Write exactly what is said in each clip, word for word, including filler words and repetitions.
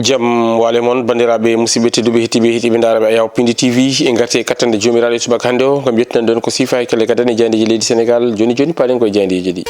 Jam waale mon, banndiraaɓe, musidɓe tedduɓe, heɗiiɓe, heɗiiɓe ndaaraaɓe Ayaw Pindi T V. En ngarti e kattande Joomiraaɗo e subaka hannde o, ngam yettinande on ko siifa e kelle gadanɗe jaayndeeji leydi Senegaal. Jooni jooni, paɗen koye jaayndeeji ɗi.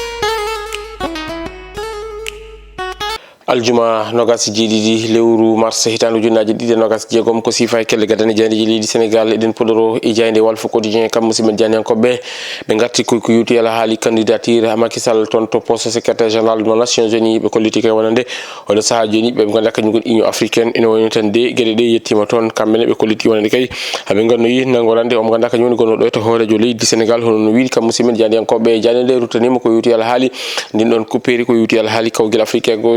Aljuma noogas e jeeɗiɗi lewru mars hitaande ujunnaji ɗiɗi e noogas e jeegom, ko siifa e kelle gadanɗe jaayndeeji leydi Senegaal. Eɗen puɗɗoro e jaaynde Walf Quotidien, kam musidɓe jaayndiyankooɓe. Ɓe ngarti ko, ko yowiti alhaali candidature Macky Sall toon to poste secrétaire général mo Nations Unies. Ɓe kolliti kay wonande oɗo sahaa jooni ɓe ngannduɗaa kañum ngoni Union africaine, ene wayno tan de geɗe ɗe yettiima toon. Kamɓe ne ɓe kolliti wonande kay ɓe ngannoyi nanngorande omo ngannduɗaa kañum woni gonnoɗo e to hooreejo leydi Senegaal. Hono no wiiri kam musidɓe jaayndiyankooɓe, jaaynde nde ruttaniima ko yowiti alhaali ndin ɗon kuppeeri, ko yowiti alhaali kawgel africain ko,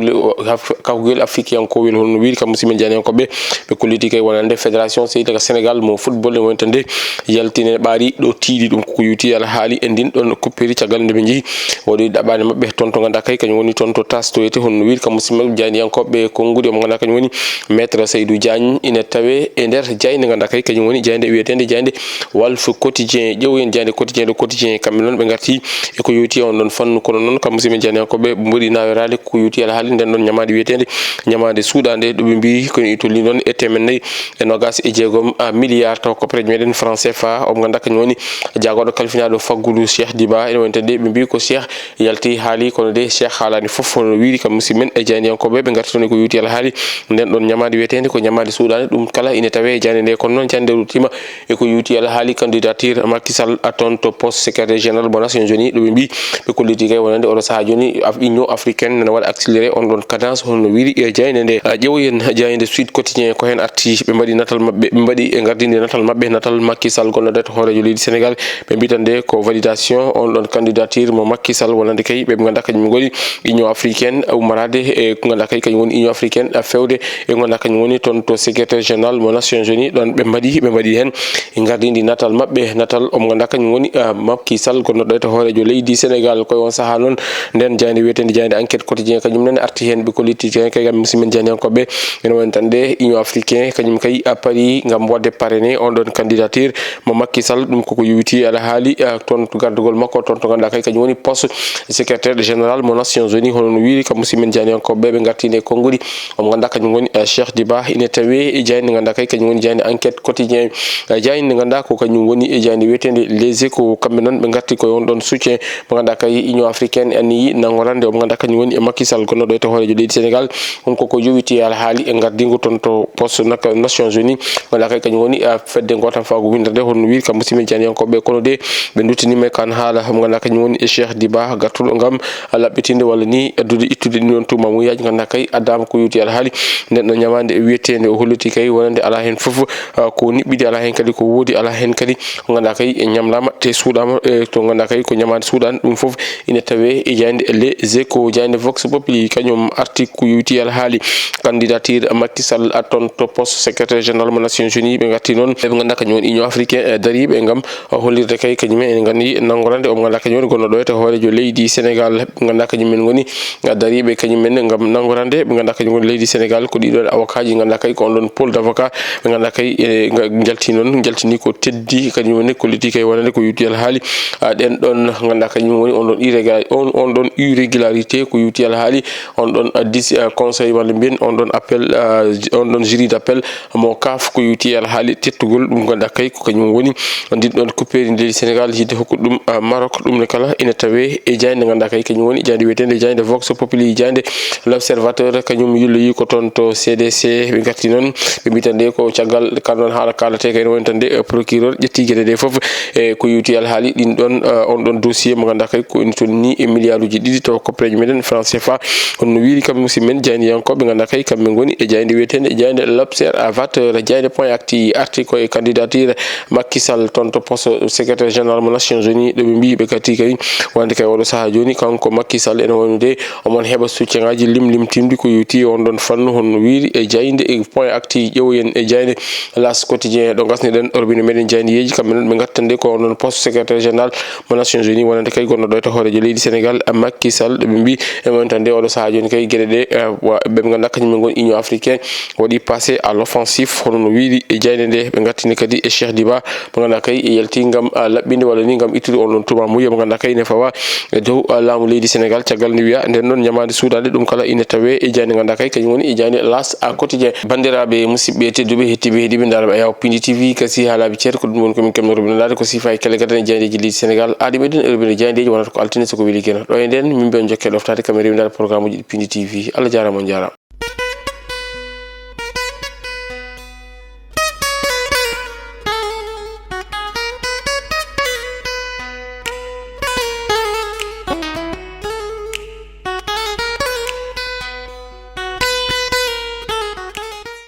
kawgel africain ko wel. Hono no wiiri kam musidɓe jaayndiyankooɓe, ɓe kolliti kay wonande fédération seydi ka Senegaal mo football, ene wayno tan de yaltine ɓaari ɗo tiiɗi. Ɗum ko yowiti alhaali e ndin ɗon kuppeeri, caggal nde ɓe njehi waɗoyi ɗaɓɓaande maɓɓe toon to ngannduɗaa kay kañum woni toon to tas to wiyete. Hono no wiiri kam musidɓe jaayndiyankooɓe konnguɗi omo ngannduɗaa kañum woni Maître Seydou Diagne, ina tawe e nder jaaynde ngannduɗaa kay kañum woni jaaynde wiyeteende jaaynde Walf Quotidien. Ƴeewoyen jaaynde Quotidien, ɗo Quotidien kamɓe noon ɓe ngarti e ko yowiti on ɗon fannu. Kono noon kam musidɓe jaayndiyankooɓe, ɓe mbaɗi naweraade ko yowiti alhaali nden ɗon ñamaande wiyeteende ñamaande suuɗaande, ɗo ɓe mbiyi ko ina tolni noon e teemedde nayi e noogas e jeegom milliard taw koppareeje meɗen franc C F A. Omo ngannduɗaa kañum woni jaagorɗo kalfinaaɗo faggudu Cheikh Diba. Ene woni tan de ɓe mbiyi ko Cheikh yalti haali, kono de Cheikh haalaani fof. Hono wiiri kam musidɓe men e jaayndiyankooɓe, ɓe ngarti toon e ko yowiti alhaali nden ɗon ñamaande wiyeteende ko ñamaande suuɗaande. Ɗum kala ina tawe e jaaynde nde, kono noon jaaynde nde ruttiima e ko yowiti alhaali candidature Macky Sall a toon to poste secrétaire général mo Nations Unies. Ɗo ɓe mbiyi ɓe kolliti kay wonande oɗo sahaa jooni Af-, Union africaine nana waɗa accéléré on ɗon cadence. Hono no wiiri e jaaynde nde. A ƴeewoyen jaaynde Sud Quotidien, ko heen arti ɓe mbaɗi natal maɓɓe, ɓe mbaɗi e ngardinde natal maɓɓe, natal Macky Sall gonnoɗo e to hooreejo leydi Senegaal. Ɓe mbiyi tan de ko validation on ɗon candidature mo Macky Sall wonande kay ɓe ngannduɗaa kañum ngoni Union africaine ummorade e ko ngannduɗaa kay kañum woni Union africaine a fewde e ngannduɗaa kañum woni toon to secrétaire général mo Nations Unies. Ɗon ɓe mbaɗi, ɓe mbaɗi heen e ngardindi natal maɓɓe, natal omo ngannduɗaa kañum woni, ah, Macky Sall gonnoɗo e to hooreejo leydi Senegaal. Koye on sahaa noon nden jaaynde wiyeteende jaaynde Enquête Quotidien kañum nene arti heen, ɓe kolliti heen kay kam musidɓe men jaayndiyankooɓe. Ene woni tan de Union africaine kañum kay a parii ngam waɗde parrainé on ɗon candidature mo Macky Sall. Ɗum koko yowiti alhaali, ah, toon to gardagol makko toon to ngannduɗaa kay kañum woni poste secrétaire général mo Nations Unies. Hono no wiiri kam musidɓe men jaayndiyankooɓe, ɓe ngarti nde konnguɗi omo ngannduɗaa kañum woni, ah, Cheikh Diba, ine tawe e jaaynde ngannduɗaa kay kañum woni jaaynde Enquête Quotidien. Ah, jaaynde ngannduɗaa ko kañum woni e jaaynde wiyeteende Les Échos, kamɓe noon ɓe ngarti koye on ɗon soutien mo ngannduɗaa kay Union africaine anniyi nanngorande omo ngannduɗaa kañum woni e Macky Sall gonnoɗo e to hooreejo leydi Senegaal. Ɗum koko yowiti alhaali e ngardingu toon to poste naka Nations Unies. Ngannduɗaa kay kañum woni, ah, fedde ngootam faago winndere nde. Hono no wiiri kam musidɓe jaayndiyankooɓe, kono de ɓe nduttiniima e kan haala mo ngannduɗaa kañum woni e Cheikh Diba, gartuɗo ngam laɓɓitinde walla ni addude ittude ɗin ɗon tuumamuyaaji ngannduɗaa kay addaama ko yowiti alhaali nden ɗon ñamaande wiyeteende. O holliti kay wonande alaa heen fof, ah, ko niɓɓiɗi, alaa heen kadi ko woodi, alaa heen kadi ko ngannduɗaa kay e ñamlaama te suuɗaama, e to ngannduɗaa kay ko ñamaande suuɗaande. Ɗum fof ina tawe e jaaynde Les Échos. Jaaynde Vox Populi kañum arti ko yowiti alhaali candidature Macky Sall a toon to poste secrétaire général mo Nations Unies. Ɓe ngarti noon ɓe ngannduɗaa kañum woni Union africaine, eh, dariiɓe ngam hollirde kay kañum en, en nganndi nanngorande omo ngannduɗaa kañum woni gonnoɗo e to hooreejo leydi Senegaal. Ɓe ngannduɗaa kañum en ngoni dariiɓe kañum en ngam nanngorande ɓe ngannduɗaa kañum woni leydi Senegaal. Ko ɗiɗo avocat ji ngannduɗaa kay ko on ɗon pôle d'avocat ɓe ngannduɗaa kay e nga-, njalti noon, njaltini ko teddi kañum woni kolliti kay wonande ko yowiti alhaali, ah, ɗen ɗon ngannduɗaa kañum woni on ɗon irrégular-, on, on ɗon irrégularité ko yowiti alhaali on ɗon, ah, dis-, ah, conseil walla mbiyen on ɗon appel, ah, on ɗon jury d'appel mo CAF ko yowiti alhaali tettugol ɗum ngannduɗaa kay ko kañum woni ndin ɗon kuppeeri leydi Senegaal yiɗde hokkude ɗum, ah, Maroc. Ɗum ne kala ina tawe e jaaynde ngannduɗaa kay kañum woni jaaynde wiyeteende jaaynde Vox Populi, jaaynde L'Observateur kañum yilloyi ko toon to C D C. Ɓe ngarti noon ɓe mbiyi tan de ko caggal kan ɗon haala kaalatee kay, ene woni tan de, eh, procureur ƴetti geɗe ɗe fof e ko yowiti alhaali ɗin ɗon, eh, on ɗon dossier mo ngannduɗaa kay ko ina tolni e milliarduji ɗiɗi taw koppereeje meɗen franc C F A. Hono no wiiri kamɓe musidɓe men jaayndiyankooɓe ngannduɗaa kay kamɓe ngoni e jaaynde wiyeteende jaaynde L'Observateur, jaaynde Point Actu arti ko e candidature Macky Sall toon to poste secrétaire général mo Nations Unies. Ɗo ɓe mbiyi ɓe kadi kay wonande kay oɗo sahaa jooni kanko Macky Sall ene wayno de omon heɓa soutien ngaji limlimtinɗi ko yowiti on ɗon fannu. Hono no wiiri e jaaynde e Point Actu. Ƴeewoyen e jaaynde L'As Quotidien ɗo ngasni ɗen robinet meɗen jaayndeyeeji, kamɓe noon ɓe ngattande ko on ɗon poste secrétaire général mo Nations Unies wonande kay gonnoɗo e to hooreejo leydi Senegaal Macky Sall. Ɗo ɓe mbiyi ene wayno tan de oɗo sahaa jooni kay Geɗe ɗe, eh, wa- ɓe ɓe ngannduɗaa kañum en ngon Union Africaine waɗi passé à l'offensive, hono no wiiri e jaaynde nde. Ɓe ngartini kadi e Cheikh Diba, mo ngannduɗaa kay e yalti ngam, ah, laɓɓinde walla ni ngam ittude on ɗon tuma muye mo ngannduɗaa kay ine fawa e dow, ah, laamu leydi Sénégal. Caggal nde wiya nden noon ñamaande suudaade ɗum kala ine tawe e jaaynde ngannduɗaa kay kañum woni e jaaynde L'As à Quotidien. Banndiraaɓe, musidɓe tedduɓe, hettooɓe, heɗiiɓe ndaarɓe Ayaw Pindi T V, kasi haalaaɓe ceede ko ɗum woni ko min keɓnoo rewindaade ko siifa e kelle gadane e jaayndeeji leydi Sénégal. Aadi meɗen rewinde jaayndeeji wonata ko altine so ko weli geno. Ɗo e nden min mbiyan jokke ɗoftaade kam e rewindaade programme uji Pindi T V. Allah jaaraama, on jaaraama.